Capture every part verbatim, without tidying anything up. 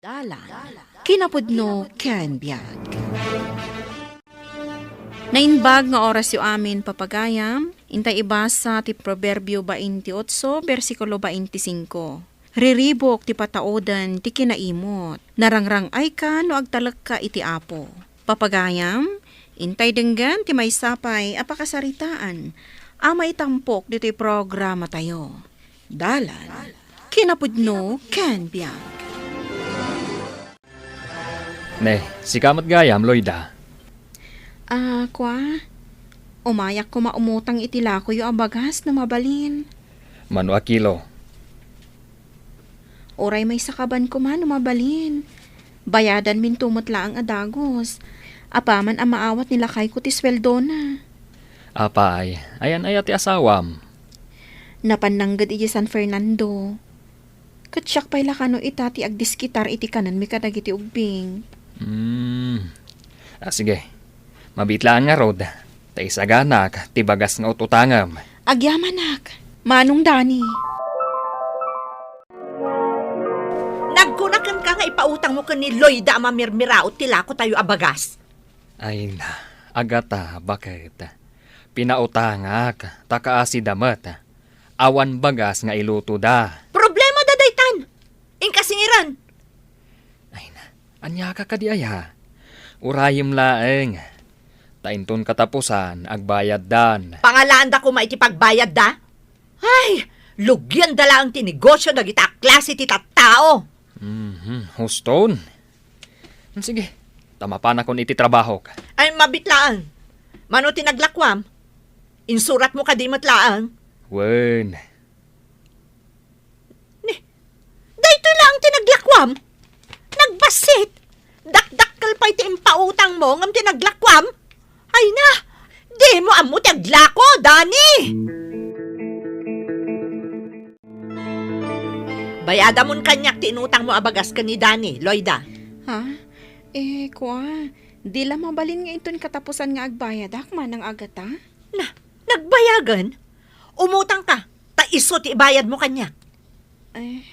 Dalan, kinapudno ken biag. Naimbag nga orasyo amin, papagayam, intay ibasa ti Proverbio twenty-eight, bersikulo twenty-five. Riribuk ti patauden ti kinaimut. Narangrang-ayka no agtalekka iti Apo. Papagayam, intay denggen ti maysa pay a pakasaritaan a maitampok ditoy programatayo. Dalan, kinapudno ken biag. Ne, sika met gayam, Loida. Ah, kua? Umayak koma umutang iti lakoyo a bagas no mabalin. Mano a kilo? Uray maisakaban koma no mabalin. Bayadanminto met laeng a dagus. Apaman a maawat ni lakayko ti sueldona. Apay, ayan aya ti asawam? Napan nangged iti San Fernando. Ket siak pay la kano ita ti agdiskitar iti kanenmi kadagiti ubbing. Hmm. Ah, sige. Mabiit laeng ngarud, ta isaganak ti bagas nga ut-utangem. Agyamanak, Manong Dani. Nagkuna kenka nga ipautangmo ken ni Loida a mamirmiraot ti lakotayo a bagas. Ay na, Agata, baket? Pinautangak, ta kaasida met. Awan bagas nga ilutoda. Problemada daytan. Inka singiran. Ay na, aniaka kadi aya? Urayem laeng. Ta inton katapusan, agbayaddan. Pangalaanda koma iti pagbayadda? Ay, lugianda laeng ti negosio dagita a klase ti tattao. Mhm, huston. Hmm, sige, ta mapanakon iti trabahok. Ay, mabiit laeng. Mano ti naglakuam? Insuratmo kadi met laeng? Wen. Ni, daytoy laeng ti naglakuam? Nagbassit! Dakdakkel pay ti impautangmo ngem ti naglakuam? Ay na, dimo ammo ti aglako, Dani! Bayadamon kaniak ti inutangmo a bagas ken ni Dani, Loida. Ha? Eh, kua, di la mabalin nga inton katapusan nga agbayadak, Manang Agata? Na, nagbayagen? Umutangka, ta isu ti ibayadmo kaniak. Eh,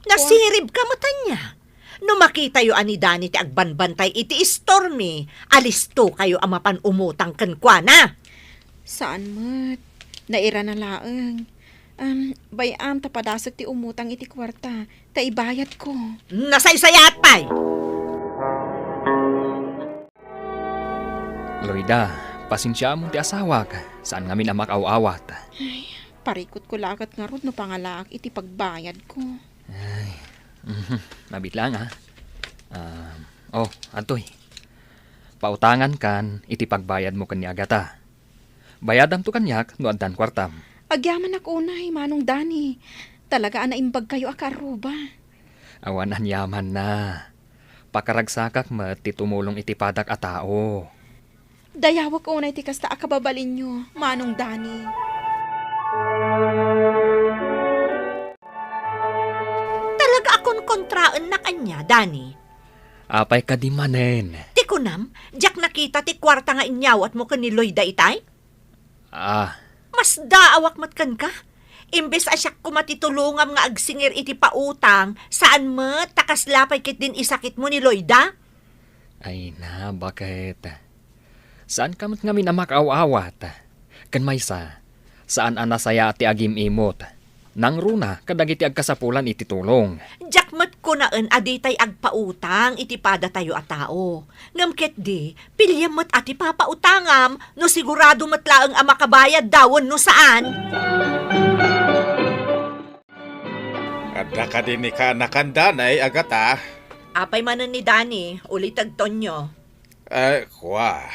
nasiribka met ania? No makitayo a ni Dani ti agbanbantay iti istormi, alistokayo a mapan umutang kenkuana. Saan met. Nairana laeng. Am, bay-am ta padasek ti umutang iti kuarta, ta ibayadko. Nasaysayaat pay! Loida, pasensiaam ti asawak. Saan ngamin a makaaw-awat. Ay, parikutko la ket ngarud no pangalaak iti pagbayadko. Ay, mhm, mabiit laeng, ah. Ah, oh, adtoy. Pautangankan iti pagbayadmo ken ni Agata. Bayadamto kaniak no addan kuartam. Agyamanak unay, Manong Dani. Talaga a naimbagkayo a kaarruba. Awan aniamanna. Pakaragsakak met ti tumulong iti padak a tao. Dayawek unay ti kasta a kababalinyo, Manong Dani. Talaga a konkontraennak ania, Dani? Apay kadi manen? Ti kunam, diak nakita ti kuarta nga inyawatmo ken ni Loida itay? Ah. Masdaawak met kenka. Imbes a siak koma ti tulongam nga agsingir iti pautang, saan met ta kasla pay ketdin isakitmo ni Loida? Ay na, baket? Saanka met ngamin a makaaw-awat. Ken maysa, saan a nasayaat ti agim-imot. Nangruna kadagiti agkasapulan iti tulong. Diak met kunaen a ditay agpautang iti padatayo a tao. Ngem ketdi, piliem met a ti papautangam no sigurado met laeng a makabayadda wenno saan. Adda kadi ni kaanakan, Danay, Agata? Apay manen ni Dani, ulitek Tonyo? Ay, kua.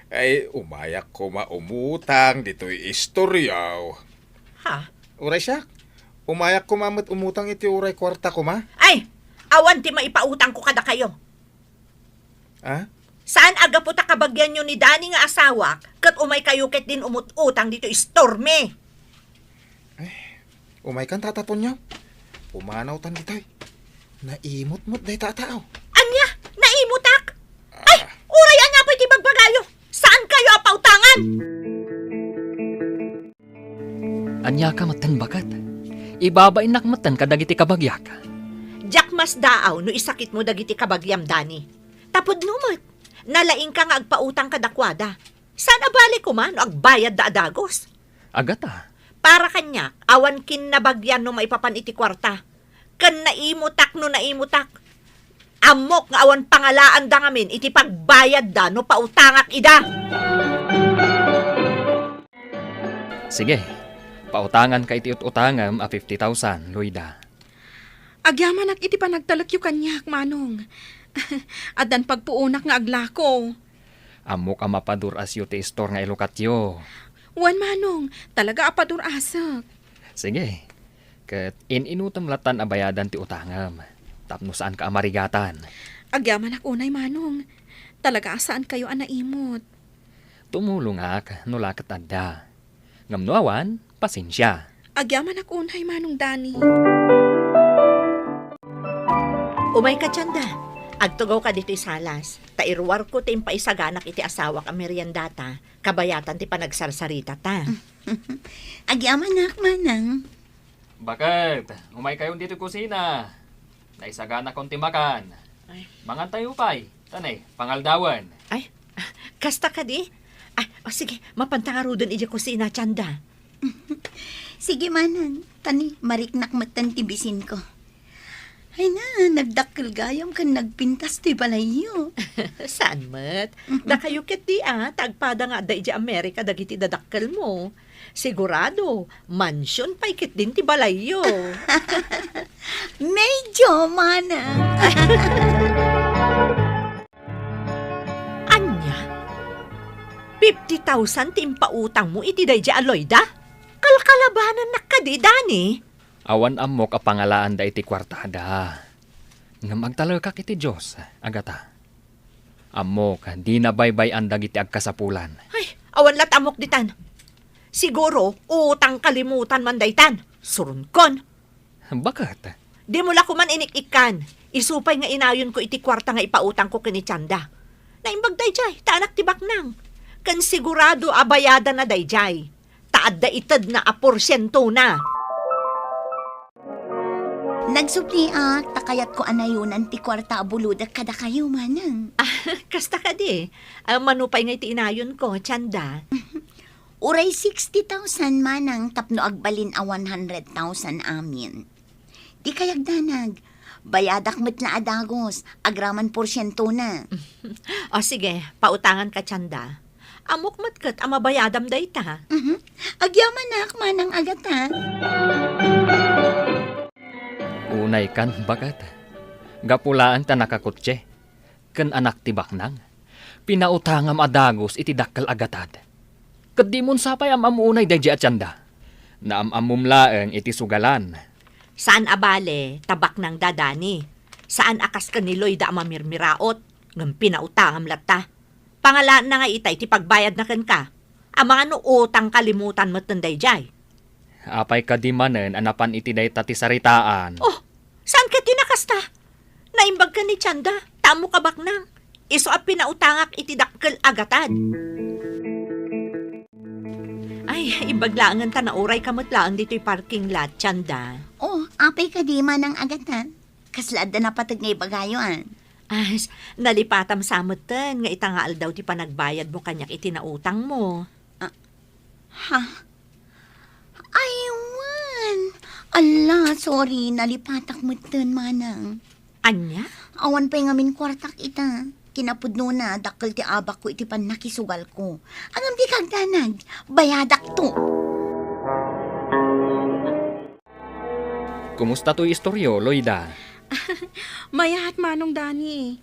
Ay, umayak koma umutang ditoy istoryaw. Ha? Uray siak, umayak koma met umutang iti uray kuarta koma. Ay, awan ti maipautangko kadakayo. Ah? Saan a gapu ta kabagianyo ni Dani nga asawak, ket umaykayo ketdin umut-utang ditoy istormi. Ay, umaykan, Tata Tonyo. Pumanawtan ditoy. Naimot met dayta a tao. Ania? Naimutak? Ay, ah, uray ania pay ti bagbagayo? Saankayo a pautangan? Aniaka metten, baket? Ibabainnak metten kadagiti kabagiak. Agpasdaaw no isakitmo dagiti kabagiam, Dani. Tapudno met, nalaingka nga agpautang kadakuada. Saan a bale koma no agbayadda a dagus? Agata. Para kaniak, awan kinnabagian no maipapan iti kuarta. Ken naimutak no naimutak. Ammok nga awan pangalaanda ngamin iti pagbayadda no pautangak ida. Sige, pautanganka iti ut-utangem a fifty thousand, Loida. Agyamanak iti panagtalekyo kaniak, Manong. Addan pagpuonak nga aglako. Ammok a mapadur-asyo ti istor nga ilukatyo. Wen, Manong, talaga a padur-asek. Sige, ket in-inutem lattan a bayadan ti utangem, tapno saanka a marigatan. Agyamanak unay, Manong. Talaga a saankayo a naimot. Tumulongak no la ket adda. Ngem no awan, pasensia. Agyamanak unay, Manong Dani. Umayka, Tienda. Agtugawka ditoy salas, ta iruarko ti impaisaganak iti asawak a meriendata, kabayatan ti panagsarsaritata. Agyamanak, Manang. Baket, umaykayon ditoy kusina. Naisaganakon ti makan. Ay. Mangantayo pay. Tanay, pangaldawen. Ay, kasta kadi? Ay, o sige, mapanta ngaruden idiay kusina, Tienda. Sige, Manang. Tanay, mariknak metten ti bisinko. Ay na, nagdakkel gayam ken nagpintas ti balayyo. Saan met? Dakayo ketdi a, ta agpada nga adda idiay Amerika dagiti dadakkelmo. Sigurado, mansion pay ketdin ti balayyo. Medyo, Manang. Ania? Fifty thousand ti impautangmo iti daydiay a Loida? Kalkalabanannak kadi, Dani? Awan ammok a pangalaanda iti kuartada. Ngem agtalekak iti Dios, Agata. Ammok, dina baybay-an dagiti agkasapulan. Ay, awan la't ammok ditan. Siguro, utang kalimutan man daytan. Suronkon. Baket? Dimo la koman inik-ikkan. Isu pay nga inayonko iti kuarta nga ipautangko ken ni Tienda. Naimbag daydiay, ta anak ti baknang. Ken sigurado a bayadanna daydiay. Ta adda itedna a porsientona. Nagsubliak ta kayatko a nayonan ti kuarta a bulodek kadakayo, Manang. Ah, kasta kadi. Ah, mano pay nga iti inayonko, Tienda? Uray sixty thousand, Manang, tapno agbalin a one hundred thousand amin. Di kayat, Danag. Bayadak met la a dagus, agraman porsientona. O sige, pautanganka, Tienda. Ammok met ket a mabayadam dayta. Mhm. Agyamanak, Manang Agata. Unay kan, baket. Gapu laeng ta nakakotse ken anak ti baknang, pinautangam a dagus iti dakkel a gatad. Ket dimon sa pay am-ammo unay daydiay a Tienda. Naam-ammom laeng iti sugalan. Saan a bale ta baknangda, Dani. Saan a kas ken ni Loida a mamirmiraot, ngem pinautangam latta. Pangalaanna nga itay ti pagbayadna kenka. Amangan no utang kalimutan metten daydiay. Apay kadi manen a napan iti dayta ti saritaan? Oh, saan ket ti nakasta? Naimbag ken ni Tienda, ta ammok a baknang. Isu a pinautangak iti dakkel a gatad. Ay, imbag laengen ta naurayka met laeng ditoy parking lot, Tienda. Oh, apay kadi, Manang Agata? Kasla adda napateg nga ibagayo, a? As, nalipatam sa metten nga ita nga aldaw ti panagbayadmo kaniak iti nautangmo. Ah, ha? Ay, wen. Ala, sorry, nalipatak metten, Manang. Ania? Awan pay ngamin kuartak ita. Kinapudnona, dakkel ti abakko iti pannakisugalko. Ngem dika agdanag, bayadakto. Kumusta toy istoryo, Loida? Mayat, Manong Dani.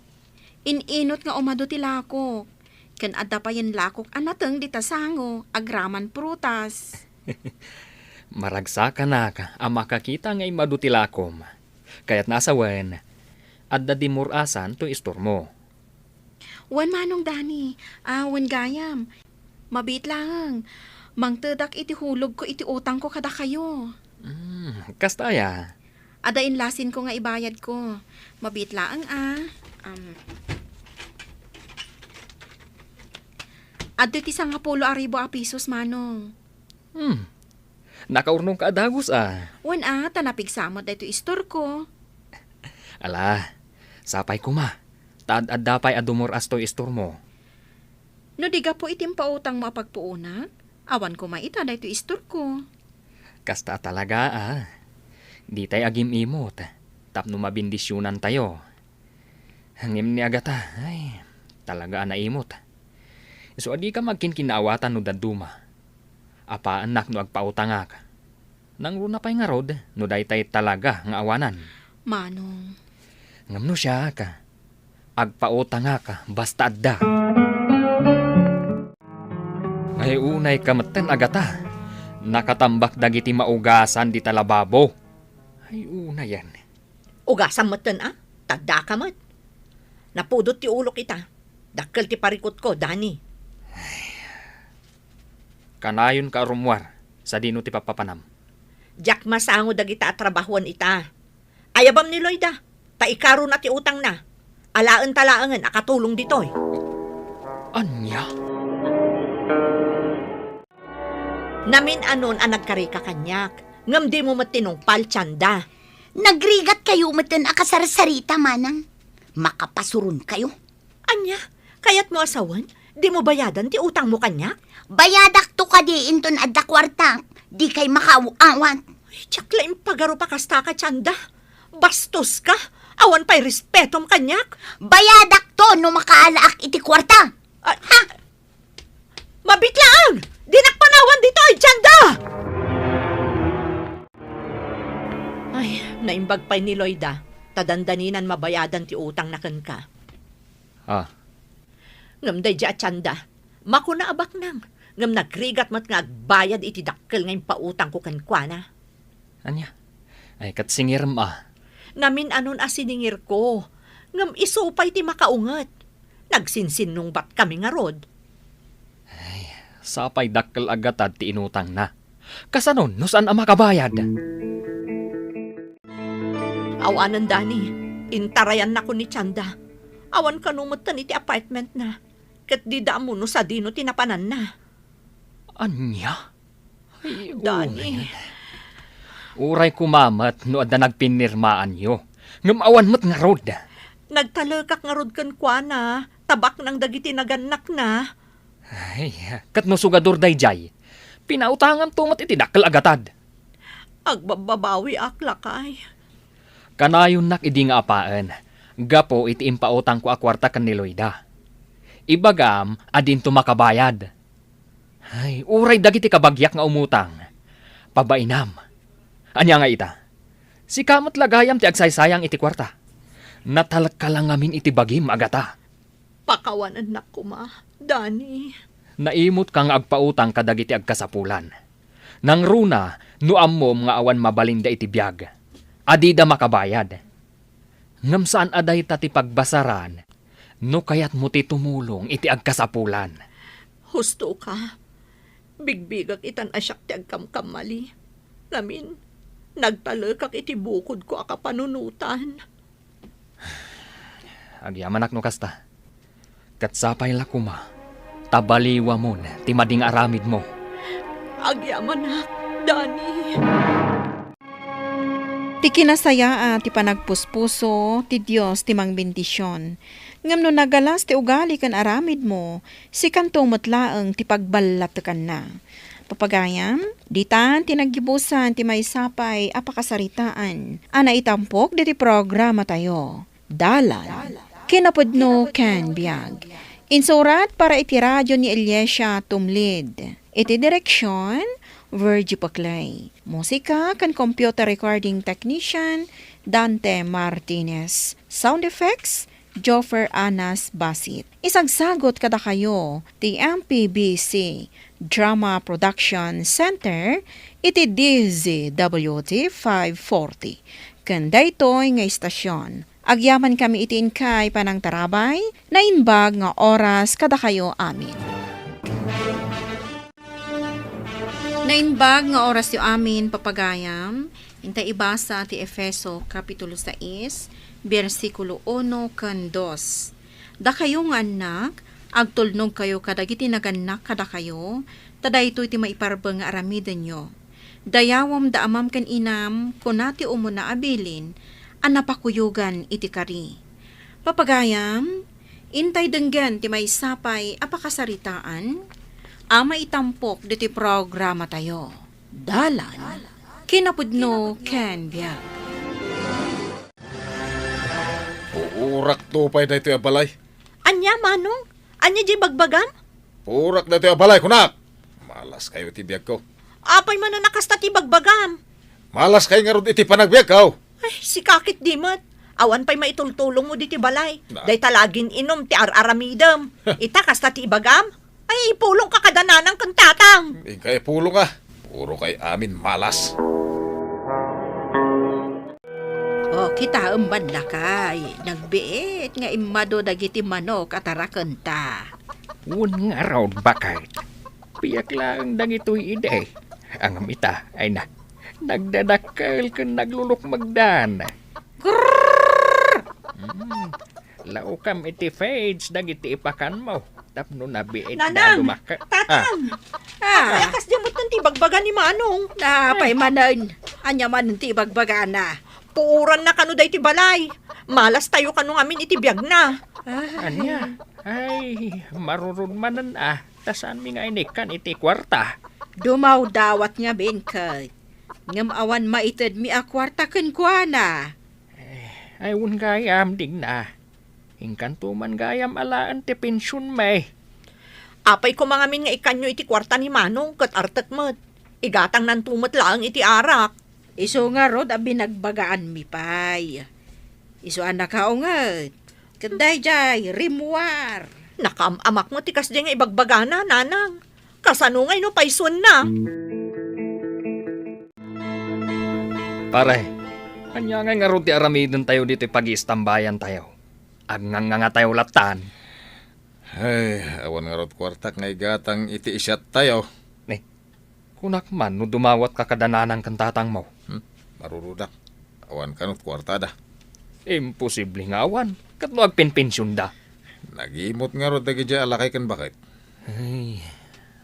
In-inut nga umadu ti lakok. Ken adda payen lakok a nateng dita sango, agraman prutas. Maragsakanak a makakita nga immadu ti lakom. Kayatna a sawen, adda dimmur-asan toy istormo. Wen, Manong Dani, a, wen gayam. Mabiit laeng. Mangtedak iti hulogko iti utangko kadakayo. Hmm, kasta aya? Adda inlasinko nga ibayadko. Mabiit laeng, a. Am. Adtoy ti sangapulo a ribu a pisos, Manong. Hmm. Nakaurnongka a dagus, a. Wen, a, ta napigsa met daytoy istorko. Ala, sapay koma, ta ad-adda pay a dumur-as toy istormo. No di gapu iti impautangmo a pagpuonak, awan koma ita daytoy istorko. Kasta a talaga, a. Ditay agim-imot, tapno mabindisionantayo. Ngem ni Agata, ay, talaga a naimot. Isu a dika agkinkinnaawatan no dadduma. Apaannak no agpautangak. Nangruna pay ngarud no daytay talaga nga awanan. Manong. Ngem no siak, agpautangak basta adda. Ay, unayka metten, Agata. Nakatambak dagiti maugasan dita lababo. Ay, unayen. Ugasam metten, a? Ta addaka met. Napudot ti ulok ita. Dakkel ti parikutko, Dani. Kanayonka a rummuar, sadino ti pappapanam? Diak masango dagita a trabahoen ita. Ayabam ni Loida, ta ikaruna ti utangna. Alaenta laengen a katulong ditoy. Ania? Namin-anon a nagkarika kaniak, ngem dimo met tinungpal, Tienda. Nagrigatkayo metten a kasarsarita, manang. Makapasuronkayo. Ania? Kayatmo a sawen? Dimo bayadan ti utangmo kaniak? Bayadakto kadi inton adda kuartak. Dikay makaaw-awat. Ay, diak la impagarup a kastaka, Tienda. Bastoska. Awan pay respetom kaniak. Bayadakto no makaalaak iti kuarta. Ah, ha? Mabitlaang! Dinak panawan ditoy, Tienda! Ay, naimbag pay ni Loida, ta dandaninan mabayadan ti utangna kenka. Ah. Ngem daydi a Tienda, makuna a baknang, ngem nagrigat met nga agbayad iti dakkel nga impautangko kenkuana. Ania? Ay, ket singirem a. Namin-anon a siningirko, ngem isu pay ti makaunget. Nagsinsinnungbatkami ngarud. Ay, sapay dakkel a gatad ti inutangna. Kasano no saan a makabayad? Awanen, Dani, intarayannako ni Tienda. Awan kano metten iti apartmentna, ket dida ammo no sadino ti napananna. Ania? Ay, Dani. Uray, uray koma met no adda nagpinnirmaanyo, ngem awan met ngarud. Nagtalekak ngarud kenkuana, ta baknang dagiti nagannakna. Ay, ket no sugador daydiay, pinautanganto met iti dakkel a gatad. Agbabbabawiak, lakay. Kanayonnak idi nga apaen, gapu iti impautangko a kuarta ken ni Loida. Ibagam a dinto makabayad. Ay, uray dagiti kabagiak nga umutang. Pabainam. Ania nga ita? Sika met la gayam ti agsaysayang iti kuarta. Natalekka la ngamin iti bagim, Agata. Pakawanennak koma, Dani. Naimotka nga agpautang kadagiti agkasapulan. Nangruna, no ammom nga awan mabalinda iti biag, a dida makabayad. Ngem saan a dayta ti pagbasaran no kayatmo ti tumulong iti agkasapulan. Husto ka. Bigbigak itan a siak ti agkamkamali. Ngamin, nagtalekak iti bukodko a kapanunotan. Agyamanak no kasta. Ket sapay la koma ta baliwamon ti madi nga aramidmo. Agyamanak, Dani. Ti kinasayaat ti panagpuspuso, ti Dios ti mangbendision. Ngem no nagalas ti ugali ken aramidmo, sikanto met laeng ti pagballatekanna. Papagayam, ditan ti naggibusan ti maysa pay a pakasaritaan a naitampok ditoy programatayo. Dalan, kinapudno ken biag. Insurat para iti radio ni Eliasia Tumlid. Iti direksion, Virgie Paclay. Musika ken computer recording technician, Dante Martinez. Sound effects, Joffer Anas Basit. Isagsagot kadakayo ti M P B C Drama Production Center iti D Z W T five forty. Ken daytoy nga istasyon, agyamankami iti inkay panangtarabay, naimbag nga oras kadakayo amin. Naimbag nga orasyo amin, papagayam, inta ibasa ti Efeso, Kapitulo sais, bersikulo uno ken dos. Dakayo nga annak, agtulnogkayo kadagiti nagannak kadakayo, ta daytoy ti maiparbeng nga aramidenyo. Dayawem da amam ken inam, kuna ti umuna a bilin, a napakuyogan iti kari. Papagayam, intay denggen ti maysa pay a pakasaritaan a maitampok ditoy programatayo. Dalan, kinapudno ken biag. Puurakto pay daytoy a balay. Ania, Manong? Ania diay bagbagam? Purak daytoy a balay, kunak! Malas kayo iti biagko. Apay manen a kasta ti bagbagam? Malas kayo ngarud iti panagbiagko. Ay, sika ketdi met. Awan pay maitultulongmo ditoy balay. Na. Dayta la gin-inom ti ar-aramidem. Ita, kasta ti ibagam? Ay, ipulongka kada nanang ken tatang. Inka ipulong, a. Puro kay amin malas. O, kitaem man, lakay, nagbiit nga immado dagiti manok a tarakenta. Wen ngarud, baket. Biag laeng dagitoy idi. Ngem ita, ay na, nagdadakkel ken naglulukmegdan. Grrrr! Mm. Laukam iti feeds dagiti ipakanmo tapno nabiit da Nanang! Dumakka. Tatang! Ah. Ah. Ay, a kasdiay metten ti ibagbaga ni Manong. Apay manen, ania manen ti ibagbagana? Puoranna kano daytoy balay. Malastayo kano ngamin iti biagna. Ah. Ania? Ay, marurod manen, a, ta saanmi nga inikkan iti kuarta. Dumawdawat ngamin ket, ngem awan maitedmi a kuarta kenkuana. Eh, ay, wen gayam, Digna. Inkanto man gayam alaen ti pensionmi. Apay koma ngamin nga ikkanyo iti kuarta ni Manong ket artek met? Igatangnanto met laeng iti arak. Isu ngarud a binagbagaanmi pay. Isu a nakaunget. Ket daydiay, rimmuar. Nakaam-amak met ti kasdiay nga ibagbagana, Nanang. Kasano ngay no paysuenna? Pare, ania ngay ngarud ti aramidentayo ditoy pagiistambayantayo? Agngangngangatayo lattan. Ay, awan ngarud kuartak nga igatang iti isiattayo. Ni, kunak man no dumawatka kada nanang ken tatangmo. Hmm, marurudak. Awan kanut kuartada. Imposible nga awan, ket no agpenpensionda. Nagimot ngarud dagidiay a lakay ken baket. Ay,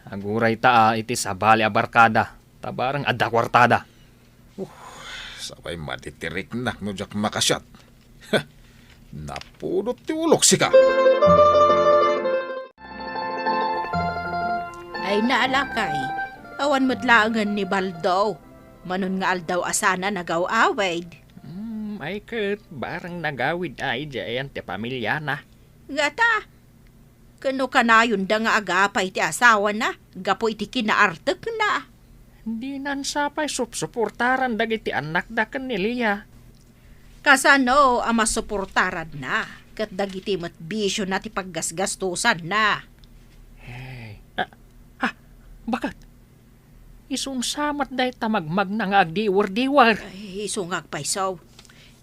agurayta a iti sabali a barkada, ta bareng adda kuartada. Uh, sapay maditiriknak no diak makasiat. Napudot ti ulok, sika. Ay, naalakay, awan met laengen ni Baldo. Manon nga aldaw a sana nagaw-awid. Hmm, ay ket, bareng nagawid a idiay ayan ti pamiliana. Ngata, ken no kanayonda nga agapay ti asawana gapu iti kinaartekna? Dinan sapay supsuportaran dagiti annakda ken ni Lia. Kasano a masuportaranna ket dagiti met bisiona ti paggasgastosanna? Hey. Ah, ah, baket? Isu sa met dayta magmagna nga agdiwer-diwer. Ay, isu nga agpayso.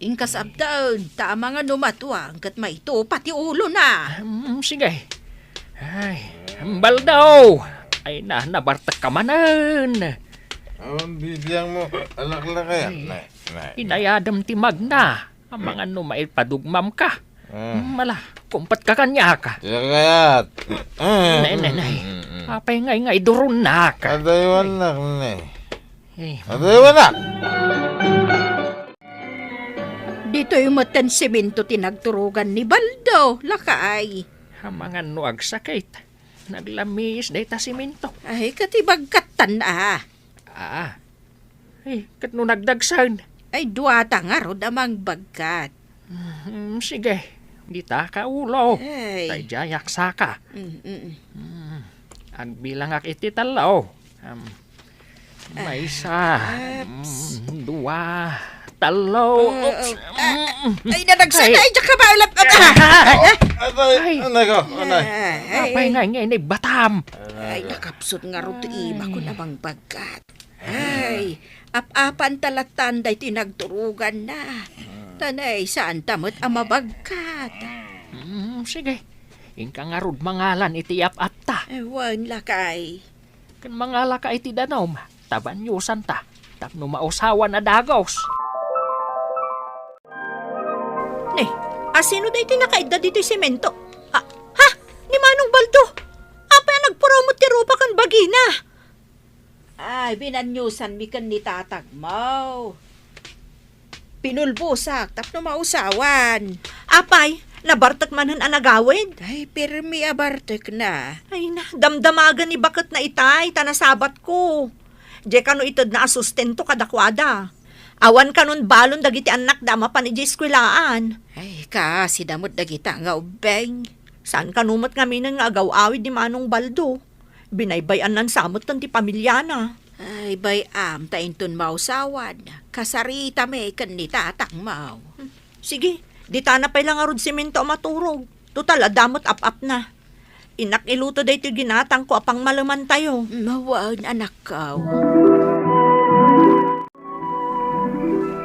Inkas abdaen, ta amangan no matuang ket maitupa ti ulona. Hmm, sige. Ay, Baldo! Ay na, nabartekka manen. Awan bibiangmo, alaklakayan. Ay, nay, nay, nay. Inayadem ti magna. Amangan no maipadugmamka. Ah. Mala, kumpatka kaniak. Siak kayat. Nay, nay, nay. Mm, mm, mm. Apay ngay nga iduronnak? Adaywannak, nay. Eh. Adaywannak! Ditoy metten semento ti nagturogan ni Baldo, lakay. Amangan no agsakit. Naglamiis dayta semento. Ay, ket ibagkattan a. Ah. Eh, ket no nagdagsen? Ay, duata ngarud a mangbagkat. Hmm, sige. Dita ka ulo. Ay. Tay diayak saka. Mm, mm. Hmm. Agbilangak iti tallo. Um, maysa. Ah, oops. Mm, dua. Tallo. Ah, oops. Ah, ah, ay, nadagsen. Ay. Ay, diak ka ba? Ay. Atay, ay. Anay ko, anay. Ay, ay. Apay nga, nga, inay batam. Ay, nakapsut ngarud ti ima ko a mangbagkat. Ay, ap-apan ta lattan daytoy nagturoganna. Ta nay, saanta met a mabagkat. Mm, sige. Inka ngarud mangalan iti ap-apta. Ay, wen, lakay. Ken mangalaka iti danum, ta baniosanta, tapno mausawan a dagos. Ne, asino daytoy nakaidda ditoy semento? Ah, ha? Ni Manong Baldo? Apay a nagpurumot ti rupa ken bagina? Ay, binaniosanmi ken ni tatagmo. Pinulbosak tapno mausawan. Apay, nabartek manen a nagawid? Ay, pirmi a bartekna. Ay na, damdamagen ni baketna itay, ta nasabatko. Diay kano itedna a sustento kadakuada. Awan kanon balon dagiti annakda a mapan idiay eskuelaan. Ay, kaasida met dagita nga ubbing. Saan kano met ngaminen nga agaw-awid ni Manong Baldo? Binaybay-annan sa metten ti pamiliana. Ay, bay-am ta inton mausawan, kasaritami ken ni tatangmo. Hmm. Sige, ditana pay la ngarud semento a maturog. Total, adda met ap-apna. Innak iluto daytoy ginatangko a pangmalemantayo. Mawen, anakko.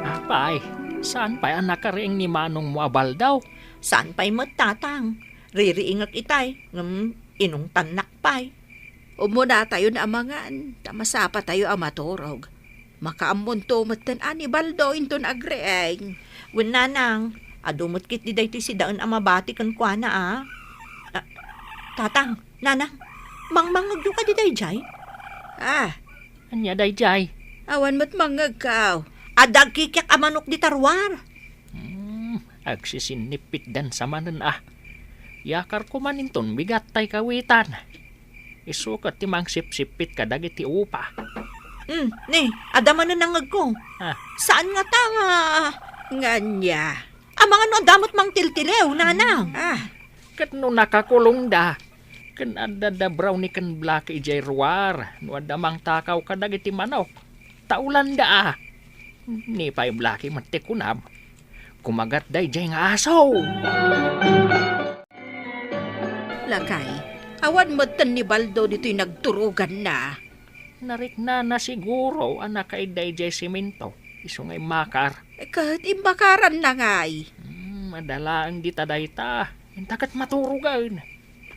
Apay, saan pay a nakariing ni manongmo a Baldo? Saan pay met, tatang. Ririingek itay, ngem inungtannak pay. Umunatayon a mangan, ta masapatayo a maturog. Makaammonto metten a ni Baldo inton agriing. Wen, nanang, adu met ketdi daytoy sidaen a mabati kenkuana, a. Ah, tatang, nanang, mangmangngegyo kadi daydiay? Ah. Ania daydiay? Awan met mangngegko. Adda agkikiak a manok dita ruar. Hmm, agsisinnipitdan sa manen, a. Yakarko man inton bigat tay kawitan. Isu ket ti mangsipsippit kadagiti upa. Hmm, ne, adda manen nangngegko. Ah. Saan ngata nga, nga ania? Amangan no adda met mangtiltiliw, nanang. Ah. Ket no nakakulongda, ken adda da Brownie ken Blackie idiay ruar, no adda mangtakaw kadagiti manok, taulanda, a. Ni pay Blackie met ti kunam, kumagat daydiay nga aso. Lakay, awan metten ni Baldo ditoy nagturoganna. Nariknana siguro a nakaidda idiay semento, isu nga immakar. Ket imbakaranna ngay? Hmm, adda laeng dita dayta. Inta ket maturogen.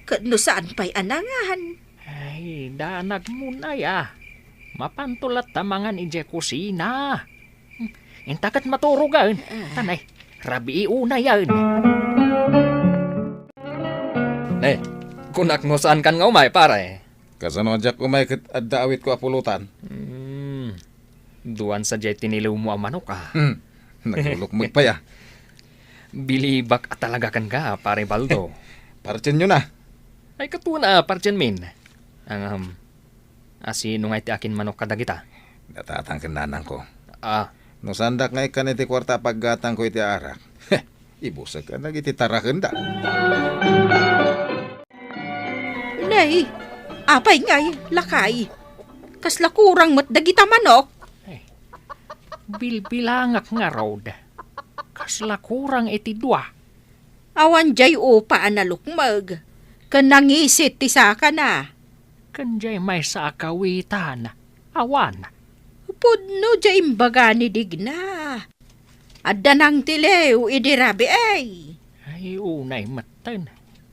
Ket no saan pay a nangan? Ay, danagmon aya. Mapanto latta mangan idiay kusina. Hmm, inta ket maturogen. Ah. Tanay, rabii unayen. Ne, kunak no saankan nga umay, pare. Kasano a diak umay ket adda awitko a pulutan? Hmm. Duan sadiay tiniliwmo a manok, a. Hmm. Naglulukmeg pay, a. Bilibak a talaga kenka, Pare Baldo. Partienyo na. Ay, katuan a partienmin. Ngem, a, sino ngay ti akinmanok kadagita? Ni tatang ken nanangko. A. No saandak nga ikkan iti kuarta a paggatangko iti arak, ibusek dagiti tarakenda. Nay, apay ngay, lakay? Kasla kurang met dagita manok? Ay, bilbilangak ngarud. Kasla kurang iti dua. Awan diay upa a nalukmeg, ken nangisit ti sakana. Ken diay maysa a kawitan, awan. Pudno diay imbaga ni Digna. Adda nangtiliw idi rabii. Ay, unay metten.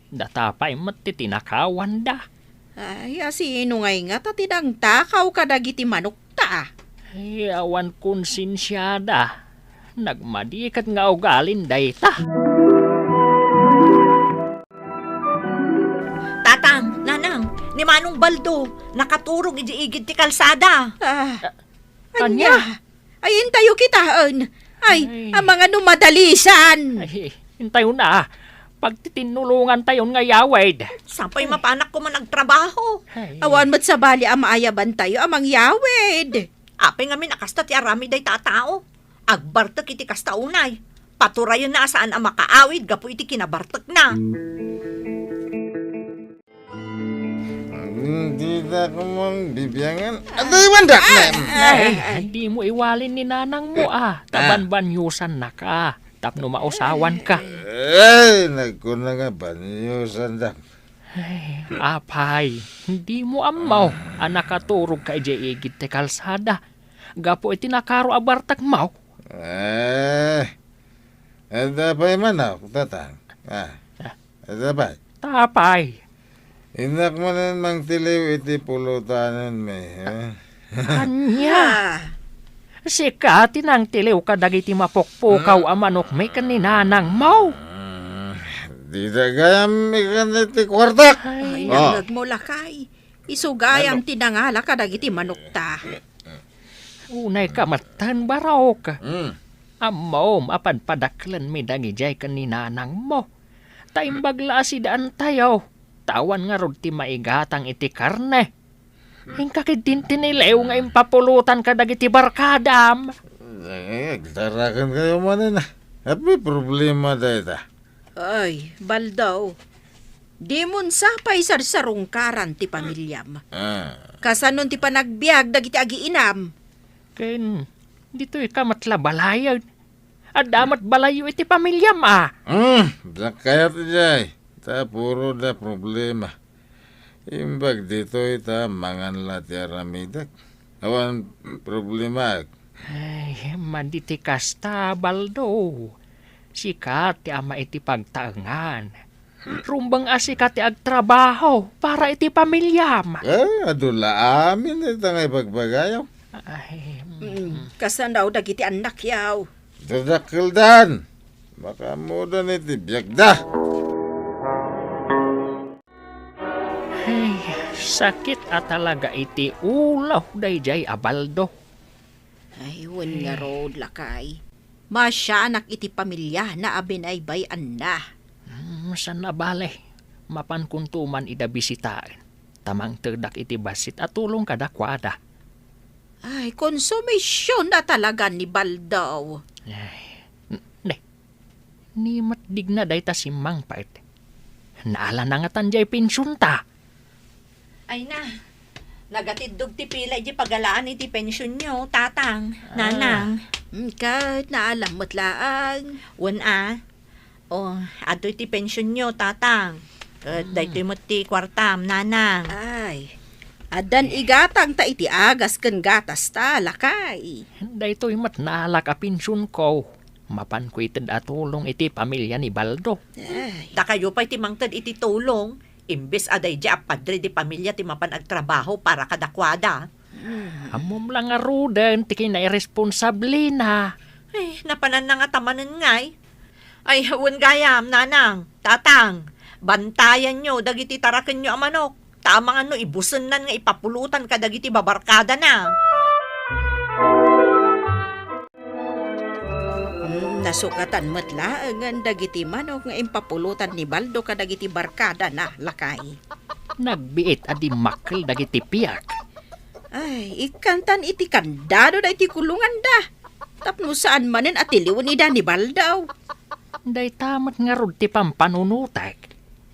Data pay met ti tinakawanda. Ay, a sino ngay ngata ti nangtakaw kadagiti manokta? Ay, awan konsensiada. Nagmadi ket nga ugalin dayta. Tatang, nanang, ni Manong Baldo, nakaturog idiay igid ti kalsada. Ah, ania? Ania? Ay, intayo kitaen. Ay, ay. Amangan no madalisan. Ay, intayo na. Pagtitinnulongantayon nga yawid. Sapay mapanak koma nagtrabaho. Ay. Awan met sabali a maayabantayo a mangyawid. Apay ngamin a kasta ti aramid dayta a tao? Agbartek iti kasta unay. Paturayenna a saan a makaawid gapu iti kinabartekna. Ditak man bibiangan. Adda iwandak, ah, ma'am. Ay, dimo iwalin ni nanangmo, a. Ta banbanyusannaka tapno mausawanka. Ay, nagkuna nga banyusandak. Ay, apay, dimo ammo a nakaturogka idiay igid ti kalsada gapu iti nakaro a bartekmo? Eh, adda pay manok, tatang? Ah, adda pay? Apay? Innak manen mangtiliw iti pulutanenmi, eh? Ania? Ah. Sika ti nangtiliw kadagiti mapukpukaw a manokmi ken ni nanangmo? Ah, dita gayam ikan iti kuartak. Ay. Ay, nangngegmo, lakay. Isu gayam ti nangala kadagiti manokta. Unayka metten, barok. Mm. Ammom a padpadaklenmi dagidiay ken ni nanangmo. Ta imbag la a sidaantayo, ta awan ngarud ti maigatang iti karne. Inka ketdin ti niliw nga impapulotan kadagiti barkadam. Eh, agdaraken kayo manen, ah. Apay problema dayta? Ay, Baldo. Dimon sa pay sarsarungkaran ti pamiliam. Ah. Kasanon ti panagbiag dagiti agiinam? Ken, ditoy ka met la balayen. Adda met balayyo iti pamiliam, a. Hmm, dakkayo ti jay. Ta puro da problema. Imbag ditoy ta mangan la ti aramidek. Awan problema. Ay, madi ti kasta, Baldo. Sika ti ama iti pagtaengan. Rumbeng a sika ti agtrabaho para iti pamiliam. Eh, adu la amin ita nga ibagbagayo. Ay, mm. Mm, kasano dagiti annakyo? Dadakkeldan. Makaammodan iti biagda. Ay, sakit a talaga iti ulo daydiay a Baldo. Ay, wen ngarud, lakay. Masianak iti pamiliana a binaybay-anna. Hmm, saan a bale, mapankonto man ida bisitaen, ta mangtedak iti bassit a tulong kadakuada. Ay, konsumision a talaga ni Baldo. Ay, n-, ne, ni met digna dayta simmangpet. Naala na ngatan diay pensionta. Ay na, nagatiddog ti pila iti pagalaan iti pensionyo, tatang, ah, nanang. Mm, ket naalam met laeng. Wen a. O, adtoy ti pensionyo, tatang. Ket, hmm, daytoy met ti kuartam, nanang. Ay, addan igatang ta iti agas ken gatas ta, lakay. Daytoy met naalak a pensionko. Mapanko ited a tulong iti pamilia ni Baldo. Ay. Dakayo pay ti mangted iti tulong. Imbes a daydiay a padre di pamilia ti mapan agtrabaho para kadakuada. Hmm. Ammom la ngaruden ti kinairesponsablena. Ay, napananna ngata manen ngay. Ay, wen gayam, nanang, tatang, bantayanyo dagiti tarakenyo a manok, ta amangan no ibusennan nga ipapulotan kadagiti babarkadana. Hmm, nasukatan met laengen dagiti manok nga impapulotan ni Baldo kadagiti barkadana, lakay. Nagbiit a dimmakkel dagiti piak. Ay, ikkantan iti kandado daytoy kulonganda. Tapno saan manen a tiliwen ida ni Baldo. Dayta met ngarud ti pampanunotek.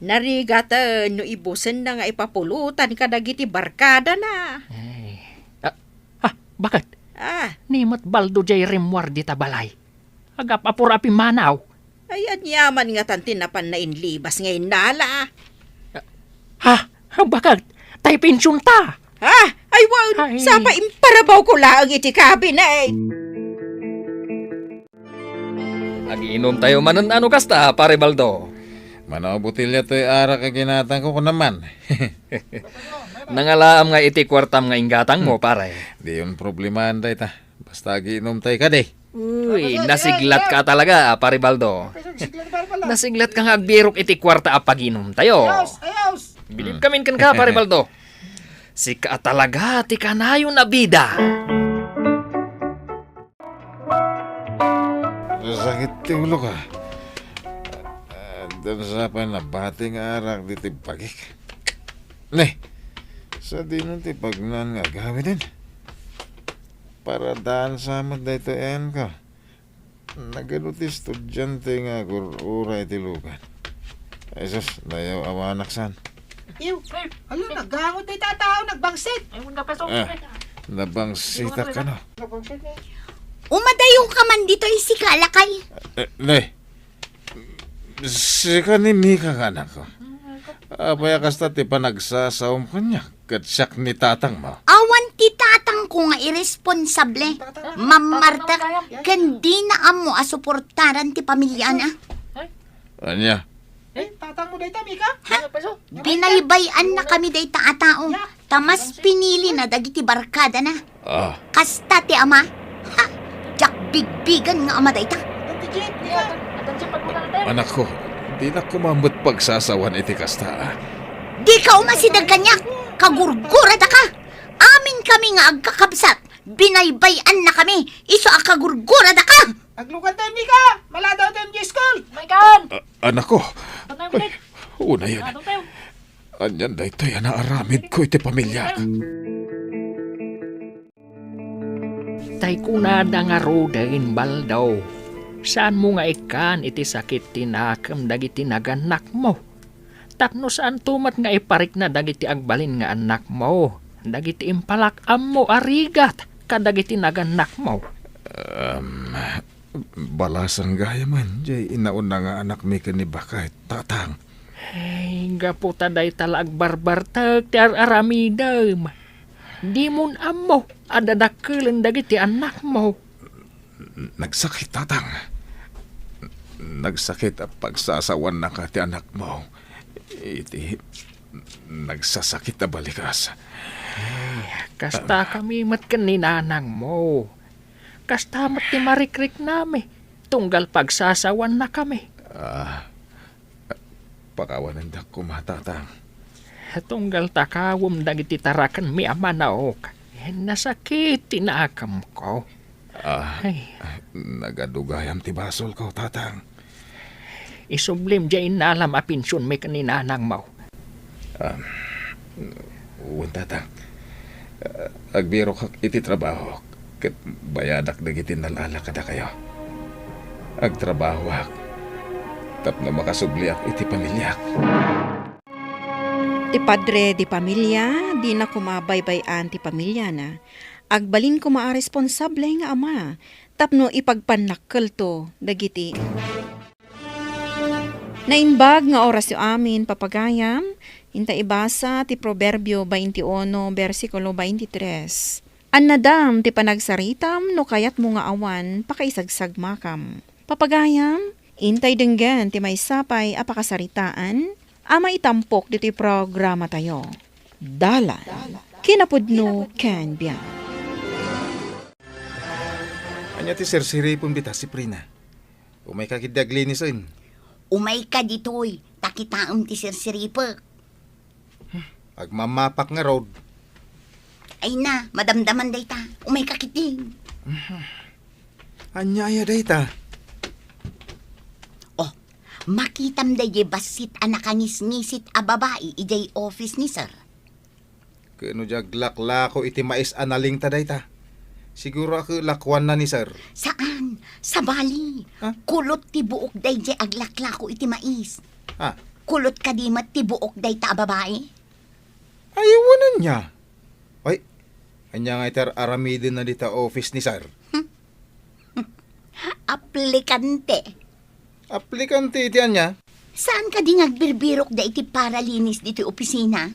Narigaten no ibusenna nga ipapulotan kadagiti barkadana. Ay. Ah, Ha, baket? Ah. Ni met Baldo diay rimmuar dita balay. Agap-apor a pimmanaw. Ay, aniaman ngatan ti napan nainlibas nga innala. Ha? Baket? Tay pensionta? Ha? Ay, wen, ay, sapa imparabawko laeng iti kabinet. Agiinumtayo manen a no kasta, Pare Baldo. Mano a botelya toy arak a ginatangko, kunam man. Nangalaam nga iti kuartam nga inggatangmo, pare. Diyon problemaan dayta. Basta agiinumtay kadi. Uy, nasiglatka talaga, Pare Baldo. Nasiglatka nga agbirok iti kuarta a pagiinumtayo. Ayos, ayos. Bilib kamin kenka, Pare Baldo. Sika a talaga ti kanayon a bida. Sakit ti ulok, a. Addan sa pay nabati nga arak ditoy bagik. Ne, sadino ti pagnan nga agawiden? Paradaan sa met daytoy ayanko. Nagadu ti estudiante nga agur-ura iti lugan. Ay sus, nayaw-awanak san. Iw, hala, naggangot dayta a tao, nagbangsit. Ay, wala ka, so. Ah, nabangsitak kano? Nabangsit, eh. Umadayo ka man ditoy, sika, lakay. Eh, ne. Sika ni Mika nga anakko. Apay a kasta ti panagsasawom kaniak, ket siak ni tatangmo? Awan ti tatangko nga irresponsable, mammartek, ken dina ammo a suportaran ti pamiliana. Ania? Eh, tatangmo dayta, Mika? Ha? Binaybay-annakami dayta a tao. Ta mas pinilina dagiti barkadana. Ah. Kasta ti ama. Ha? Diak bigbigen nga ama dayta. Anakko, dinak koma met pagsasawan iti kasta, a. Dika umasideg kaniak, kagurguradaka. Aminkami nga agkakabsat, binaybay-annakami, isu a kagurguradaka. Aglukan tayo, Mika! Maladaw tayo, Miss Cole! Maikan! A-, anakko. Patay ulit. Ay, unayen. Ano tayo? Anian daytoy a naaramidko iti pamiliak? Tay kunada ngaruden, Baldo, saanmo nga ikkan iti sakit ti nakem dagiti nagannakmo. Tapno saanto met nga iparikna dagiti agbalin nga annakmo, dagiti impalak-ammo a rigat kadagiti nagannakmo. Em, balasan gayamen jay inauna nga anakmi ken ni Baket, Tatang. Ay, gapu ta dayta la agbarbartek ti ar-aramidem. Dimon ammo a dadakkelen dagiti annakmo. Nagsakit, Tatang. Nagsakit a pagsasawannaka ti annakmo. Iti nagsasakit a balikas. Ay, kasta kami met ken ni nanangmo. Kasta met ti marikriknami, tunggal pagsasawannakami. Ah, pakawanendak koma, Tatang. Tunggal takawem dagiti tarakenmi a manok, nasakit ti nakemko. Ah, Ay. Nagadu gayam ti basolko, Tatang. Isublim diay innalam a pensionmi ken ni nanangmo. Ah, wen, Tatang. Ah, agbirokak iti trabaho ket bayadak dagiti nalala kadakayo. Agtrabahoak tapno makasubliak iti pamiliak. Ti padre de pamilia, dina koma baybay-an ti pamiliana. Agbalin koma a responsable nga ama tapno ipagpannakkelto dagiti Naimbag nga orasyo amin, papagayam, inta ibasa ti Proverbio twenty-uno, bersikulo twenty-tres. Annadam ti panagsaritam no kayatmo nga awan pakaisagsagmakam. Papagayam, intay denggen ti maysa pay a pakasaritaan a maitampok ditoy programatayo. Dalan, kinapudno ken biag. Ania ti sirsiripem dita, Siprina? Umayka ketdi aglinisen. Umayka ditoy, ta kitaem ti sirsiripek. Agmamapak ngarud. Ay na, madamdaman dayta. Umayka ketdi. Ania aya dayta? Oh, makitam daydiay bassit a nakangisngisit a babai idiay office ni sir. Ken no di aglaklako iti mais a nalingta dayta, siguro a ket lakuanna ni sir. Saan? Sabali. Ha? Kulot ti buok daydiay aglaklako iti mais. Ha? Kulot kadi met ti buok dayta a babai? Ay, wen ania? Ay, ania nga iti ar-aramidenna dita office ni sir? Aplikante. Aplikante iti ania? Saan kadi nga agbirbirokda iti paralinis ditoy opisina?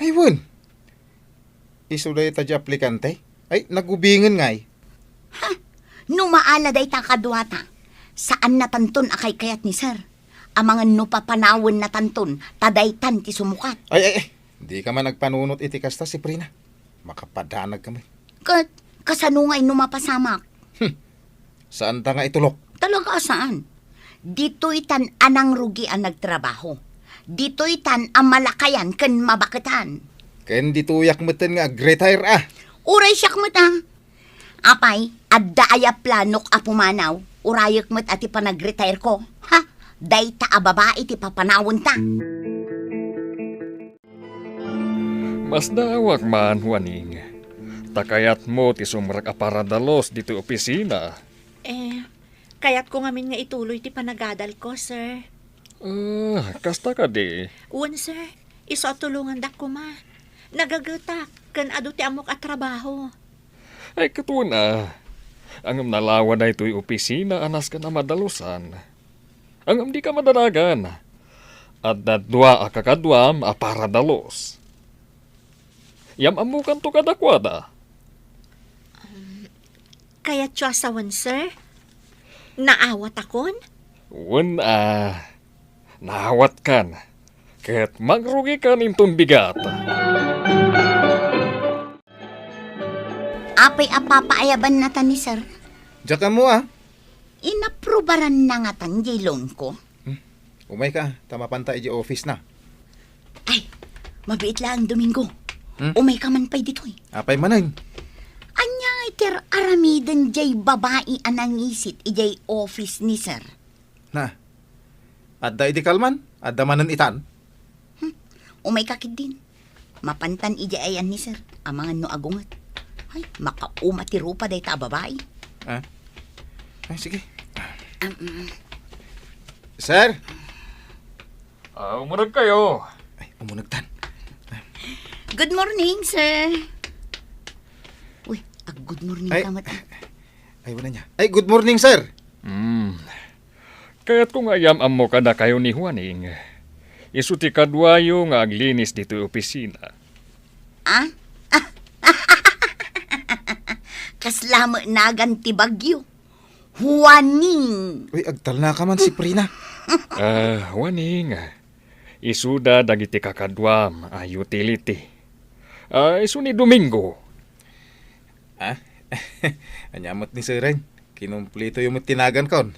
Ay, wen. Isu dayta diay aplikante? Ay, nagubingen ngay. Ha? No maala dayta kaduata, saannatanton a kaykayat ni sir. Amangan no papanawennatanton, ta daytan ti sumukat. Ay, ay, ay. Dika man agpanunot iti kasta, Siprina. Makapadanagka met. Ket, kasano ngay no mapasamak? Hmm. Saanta nga itulok? Talaga a saan. Ditoytan a nangrugi a nagtrabaho. Ditoytan a malakayan ken mabaketan. Ken ditoyak metten nga ag-retire a. Uray siak met a. Apay, adda aya planok a pumanaw? Urayek met a ti panag-retire ko. Ha? Dayta a babai ti papanawenta. Masdaawak man, Juaning. Ta kayatmo ti sumrek a paradalus ditoy opisina. Eh, kayatko ngamin nga ituloy ti panagadalko, sir. Ah, kasta kadi? Wen, sir. Isu a tulongandak koma. Nagagetak ken adu ti ammok a trabaho. Ay, ket wen a. Ngem nalawa daytoy opisina a nasken a madalusan. Ngem dika madanagan. Adda dua a kakaduam a paradalus. Yam-ammokanto kadakuada. Um, kayatyo a sawen, sir? Naawatakon? Wen a, naawatkan. Ket mangrugikan inton bigat. Apay a papaayabannata ni sir? Diak ammo a. Inaprubaranna ngatan diay loan ko? Hmm. Umayka, ta mapanta idiay office na. Ay, mabiit laeng Domingo. Hmm? Umayka man pay ditoy. Apay manen? Ania nga Iti ar-aramiden jay babai a nangisit idiay office ni sir. Na, adda idi kalman? Adda manen itan? Hmm, umayka ketdin. Mapantan idiay ayan ni sir, amangan no agunget. Ay, makauma ti rupa dayta a babai. Ah? Ay, sige. Um, Sir? Ah, umuneg kayo. Ay, umuneg tan. Good morning, sir. Uy, ag-good morning Ay. ka met. Ay, wala niya. Ay, good morning, sir. Hmm. Kayatko nga iyam-ammo kadakayo ni Juaning. Isu ti kaduayo nga aglinis ditoy opisina. Ah? Kasla met nagan ti bagyo. Juaning. Uy, agtalnaka man si Prina. Ah, Juaning. Isuda dagiti kakaduam a utility. Ah, isu ni Domingo. Ah? Ania met ni Seren? Kinumplitoyo met ti nagankon.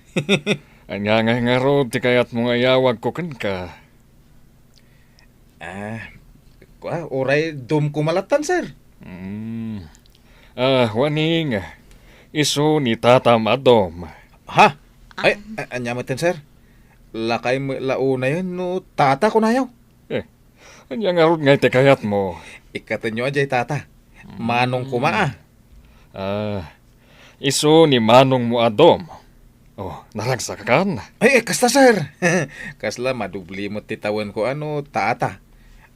Ania ngay ngarud ti kayatmo nga iyawagko kenka? Ah, kua, uray Dom koma lattan, sir. Hmm. Ah, Juaning, isu ni tatam a Dom. Ha? Ay, a-, ania metten, sir? Lakay met la unayen no tata kunayo? Eh, ania ngarud ngay ti kayatmo? Ikkatenyo a jay tata. Manong koma, ah. Ah, isu ni manongmo a Dom. Oh, naragsak kan? Ay, ay, kasta, sir. Kasla madubli met ti tawenko a no tata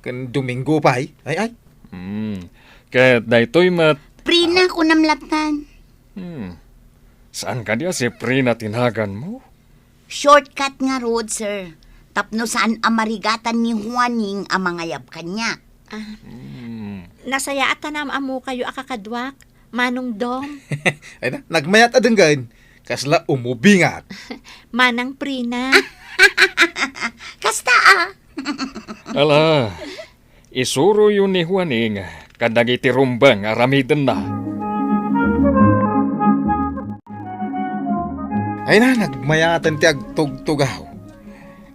ken Domingo pay. Ay, ay. Hmm. Ket daytoy met Prina, kunam lattan. Hmm. Saan kadi a si Prina ti naganmo? Shortcut ngarud, sir. Tapno saan a marigatan ni Juaning a mangayab kaniak. Ah, Hmm. nasayaat a naam-ammokayo a kakaduak, Manong Dom. Ay na, nagmayat a denggen. Kasla umubingat. Manang Prina. Kasta, ah. Ala, isuroyo ni Juaning kadagiti rumbeng a aramidenna. Ay na, nagmayaten ti agtugtugaw.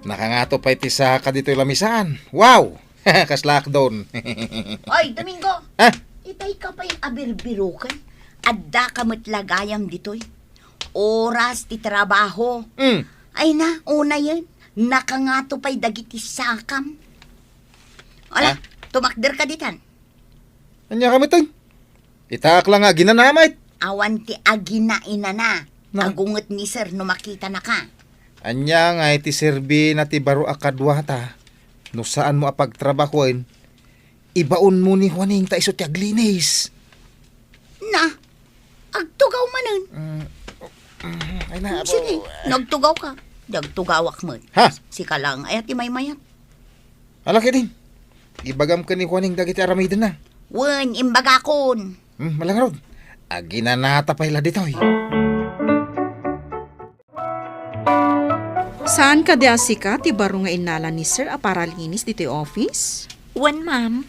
Nakangato pay ti saka ditoy lamisaan. Wow! Kasla akdon. Oy, Domingo! Ah? Itay ka pay a birbiroken? Adda ka met la gayam ditoy. Oras ti trabaho. Mm. Ay na, unayen. Nakangato pay dagiti sakam. Ala, Ah? tumakder ka ditan. Ania ka met, oy? Itaak la nga aginana met. Awan ti aginainana. Na. Agunget ni sir no makitanaka. Ania nga iti serbina ti baro a kaduata? No saanmo a pagtrabahoen, ibaonmo ni Juaning ta isu ti aglinis. Na, agtugaw manen. Mm, mm, ay na, Mm, apo. Sige, nagtugaw ka. Nagtugawak met. Ha? Sika lang, ay, ti maymayat. Ala, kidin. Ibagam ken ni Juaning dagiti aramidenna. Wen, imbagakon. Hmm, malangrod. Aginanata pay la ditoy. Saan kadi a sika ti baro nga innala ni Sir a paralinis ditoy office? Wen, ma'am.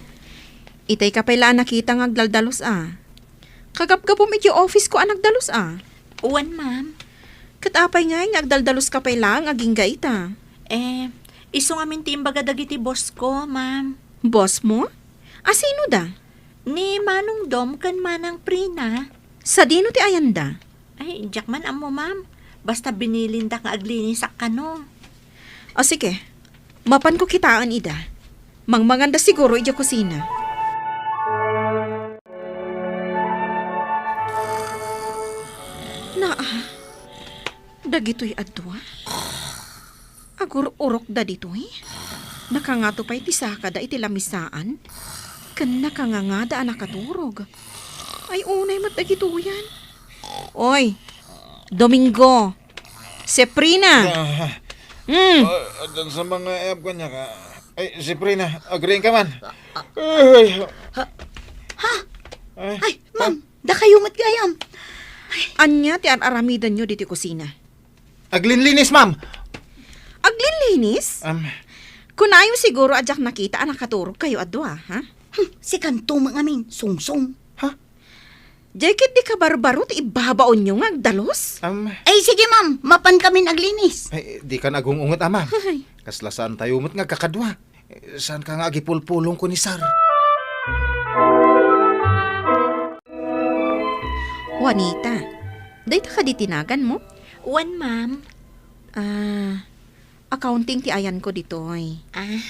Itay ka pay la a nakita nga agdaldalus a. Kagapgapum iti office ko a nagdalus a. Wen, ma'am. Ket apay ngay nga agdaldalus ka pay laeng agingga ita? Eh, isu ngamin ti imbaga dagiti boss ko, ma'am. Boss mo? A sino da? Ni Manong Dom ken Manang Prina. Sadino ti ayanda? Ay, diak man ammo, ma'am. Basta binilinda nga aglinisak kano. O sige, mapanko kitaen ida. Mangmanganda siguro idiay kusina. Naa, dagitoy a dua. Agur-urokda ditoy. Nakangato pay ti sakada iti lamisaan. Ken nakangangada a nakaturog. Ay, unay met dagitoyan. Oy, Domingo. Seprina. Ah. Hmm. Ah, addan sa mga ayab kanya ka. Ay, Seprina, agriin ka man. Ay. Ha? Ha? Ay. Ay, ma'am, dakayo met gayam. Ania ti ar-aramidenyo ditoy kusina? Aglinlinis, ma'am. Aglinlinis? Am. Kunayo siguro a diak nakita a nakaturog kayo a dua, ha? Hmm, sikanto met ngamin, sungsong. Ha? Diay ket di kabarbaro ti ibabaonyo nga agdalus? Am. Ay, sige, ma'am. Mapan kamin aglinis. Ay, di kan agung-unget, a, ma'am. Ay. Kasla saan tayo met nga agkakadua. Saan ka nga agipulpulong ko ni Sir? Juanita, dayta kadi ti naganmo? Wen, ma'am. Ah, accounting ti ayanko ditoy. Ah,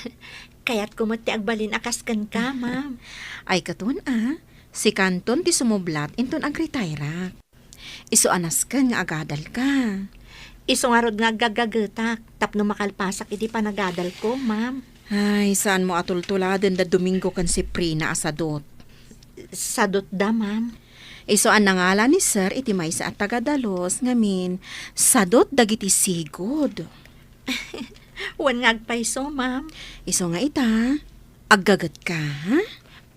kayatko met ti agbalin a kas kenka, ma'am. Ay, katon, ah. Sikanton ti sumublat inton agretairak. Isu a nasken nga agadalka. Isu ngarud nga aggagagetak tapno makalpasak iti panagadalko, ma'am. Ay, saanmo a tultuladen da Domingo ken Siprina a sadut. Sadutda, ma'am. Isu a nangala ni Sir iti maysa a taga-Dalos ngamin, sadut dagiti sigud. Wen nga agpayso, ma'am. Isu nga ita, aggagetka, ha?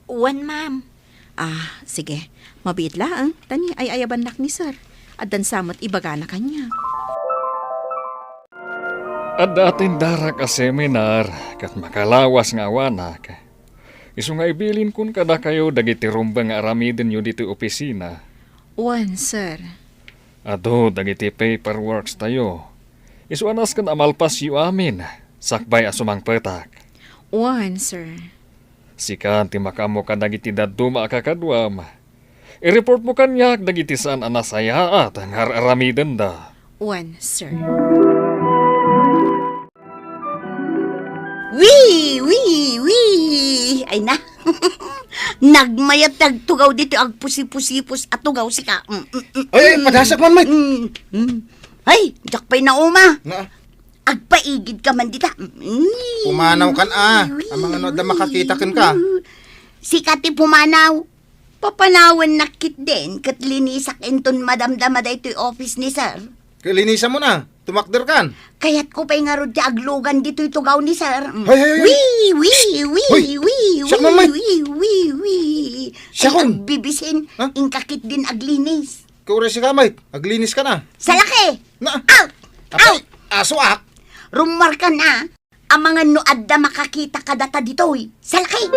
Wen, ma'am. Ah, sige. Mabiit laeng, ta ni ay-ayabannak ni Sir. Addan sa met ibagana kaniak. Adda atendarak a seminar ket makalawas nga awanak. Isu nga ibilinkon kadakayo dagiti rumbeng nga aramidenyo ditoy opisina. Wen, sir. Adu dagiti paperworks tayo. Isu a nasken a malpasyo amin, sakbay a sumangpetak. Wen, sir. Sika ti makaammo kadagiti dadduma a kakaduam. I-report mo kaniak dagiti saan a nasayaat nga ar-aramidenda. Wen, sir. Wee! Wee! Wee! Ay na. Nagmayat ti agtugaw ditoy agpusipusipus a tugaw sika. Mm, mm, mm, Ay, ay, mm. Padasak man, Mike. Mm, mm. Ay, diak pay nauma. Na? Agpaigid ka man dita. Mm. Pumanaw kan, ah. Wee! Amangan no adda makakita kenka. Sika ti pumanaw. Papanawennak ketdin ket linisak inton madamdama daytoy office ni sir. Ket linisam mo na, tumakder kan. Kayatko pay ngarud ti aglugan ditoy tugaw ni sir. Mm. Hay, hay, hay. Wee, wee, wee, Hoy! Wee, siak man, Mike. Wee, wee, wee. Ay, siakon. Agbibisin, Ha? Inka ketdin aglinis. Kauray sika, Mike. Aglinis ka na. Salaki! Na. Out! Apay, Out! Asuak. Rummuarkan, ah. Amangan no adda makakita kadata ditoy. Salaki!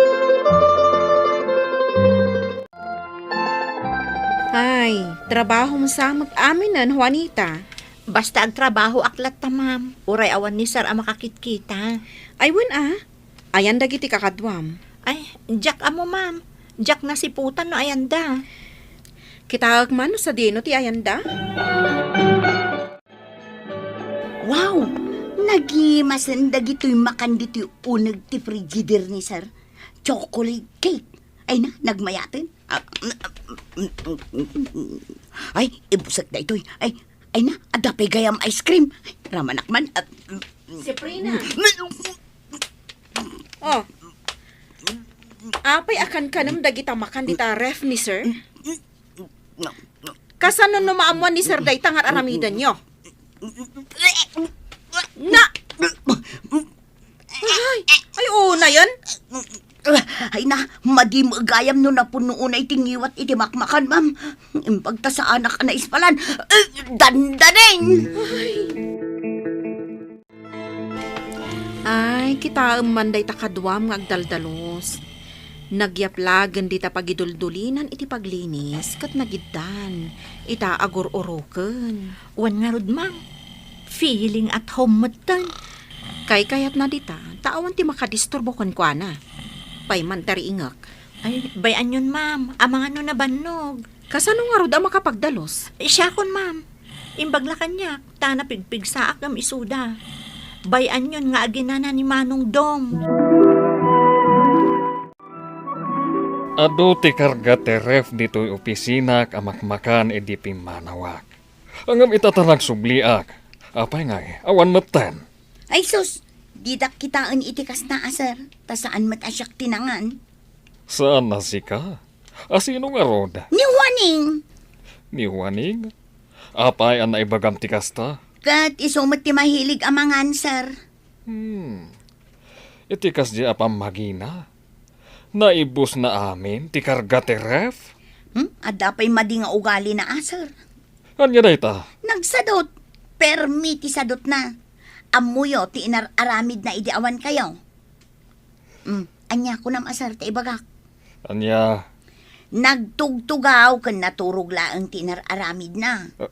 Ay, trabahom sa met aminen, Juanita. Basta agtrabahoak latta, ma'am. Uray awan ni sir a makakitkita. Ay, wen a. Ayan dagiti kakaduam. Ay, diak ammo, ma'am. Diak nasiputan no ayanda. Kitaek man no sadino ti ayanda? Wow! Nagimasen dagitoy makan ditoy uneg ti frigider ni sir. Chocolate cake. Ay na, nagmayaten. Ah, ay, ibusek daytoy. Ay, ay na, adda pay gayam ice cream. Ay, ramanak man. Ah, Sabrina. Oh. Apay a kankanem dagita makan dita ref ni sir? Kasano no maammuan ni sir dayta nga ar-aramidenyo? Na! Ay, ay, unayen? Ay na, madi met gayam no napuno unay ti ngiwat iti makmakan, ma'am. Imbag ta saanak a naispalan. Dandaning! Ay. Ay, kitaem man dayta kaduam nga agdaldalos. Nagyaplagen dita pagiduldulinan iti paglinis ket nagiddan ita agur-uroken. Wen ngarud, ma'am, feeling at home metten. Kaykayatna dita, ta awan ti makadisturbo kenkuana. Pay man ti riingek. Ay, bay-anyon, ma'am, amangan no nabannog. Kasano ngarud a makapagdalus? Siakon, ma'am. Imbag la kaniak, ta napigpigsaak ngem isuda. Bay-anyon nga aginana ni Manong Dom. Adu ti karga ti ref ditoy opisinak a makmakan idi pimmanawak. Ngem ita ta nagsubliak, apay ngay, awan metten. Ay sus, didak kitaen iti kasta a sir, ta saan met a siak ti nangan. Saan a sika? A sino ngarud? Ni Juaning. Ni Juaning? Apay a naibagam ti kasta? Ket isu met ti mahilig a mangan, sir. Hmm. Iti kasdi a pammagina, naibusna amin ti karga ti ref? Hmm? Adda pay madi nga ugalina a, sir. Ania dayta? Nagsadut. Permi ti sadutna. Ammoyo ti inar-aramidna idi awan kayo. Hmm, ania kunam a sir ta ibagak? Ania? Nagtugtugaw ken naturog laeng ti inar-aramidna. Ah,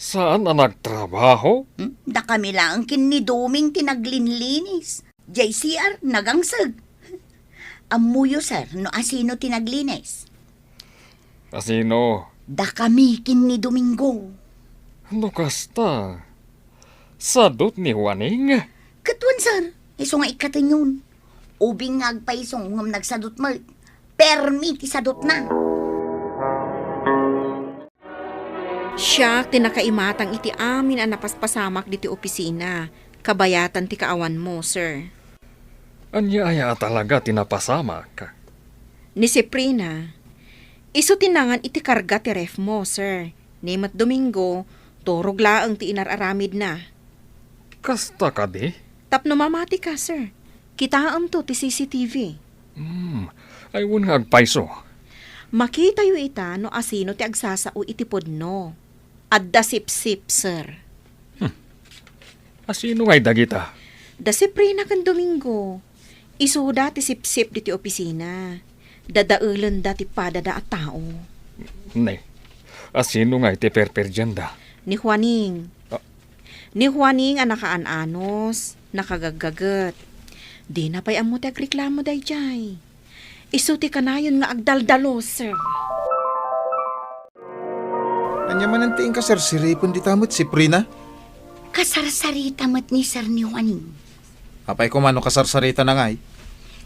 saan a nagtrabaho? Hmm, dakami laeng ken ni Doming ti naglinlinis. Jay C R, nagangseg. Ammoyo, sir, no asino ti naglinis? Asino? Dakami ken ni Domingo. No kasta, sadut ni Juaning? Ket wen, sir, isu nga ikkatenyon. Ubing nga agpayso ngem nagsadut met. Permi ti sadutna. Siak ti nakaimatang iti amin a napaspasamak ditoy opisina, kabayatan ti kaawanmo, sir. Ania aya a talaga ti napasamak? Ni Siprina, isu ti nangan iti karga ti refmo, sir. Ni met Domingo, turog laeng ti inar-aramidna. Kasta kadi? Tapno mamatika, sir. Kitaemto ti C C T V. Hmm, ay wen nga agpayso. Makitayo ita no asino ti agsasao iti pudno. Adda sipsip, sir. Hmm. Asino ngay dagita? Da Siprina ken Domingo. Isuda ti sipsip ditoy opisina. Dadaelenda ti padada a tao. Ne, asino ngay ti perperdianda? Ni Juaning. Ah. Ni Juaning a nakaan-anos, nakagaggaget. Dina pay ammo ti agreklamo daydiay. Isu ti kanayon nga agdaldalo, sir. Ania manen ti inkasarsaripen dita met, Siprina? Kasarsarita met ni Sir ni Juaning. Apay koma no kasarsaritana ngay?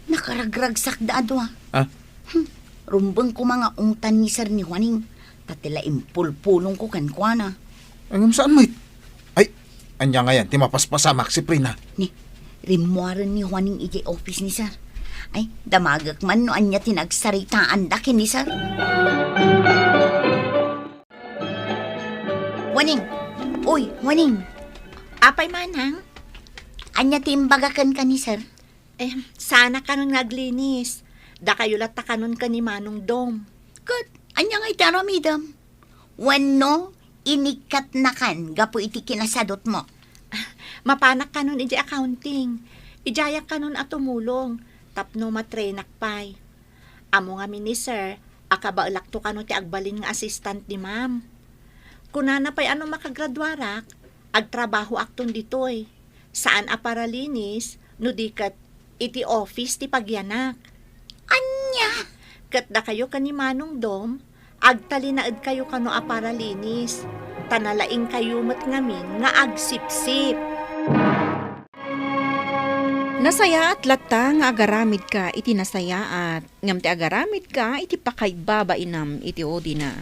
Nakaragragsakda a dua. Ah? Hmm. Rumbeng koma nga ungtan ni Sir ni Juaning. Ta ti la impulpulongko kenkuana. Ngem saan met? Ay, ania ngayen ti mapaspasamak, Siprina? Ni, rimmuaren ni Juaning idiay office ni Sir. Ay, damagek man no ania ti nagsaritaanda ken ni Sir. Juaning! Uy, Juaning! Apay, manang? Ania ti imbaga kenka ni Sir? Eh, saan a kanon nga aglinis. Dakayo latta kanon ken ni Manong Dom. Ket, ania nga iti aramidem? Wenno, inikkatnakan gapu iti kinasadutmo? Mapanak kanon idiay accounting. Idiayak kanon a tumulong tapno matrainak pay. Ammo ngamin ni Sir a kabaelakto kano ti agbalin nga assistant ni Ma'am. Kunana pay a no makagraduarak, agtrabahoakton ditoy. Saan a paralinis, no di ket iti office ti pagyanak. Ania? Ket dakayo ken ni Manong Dom, agtalinaedkayo kano a paralinis, ta nalaingkayo met ngamin nga agsipsip. Nasayaat latta nga agaramidka iti nasayaat, ngem ti agaramidka iti pakaibabainam iti udina.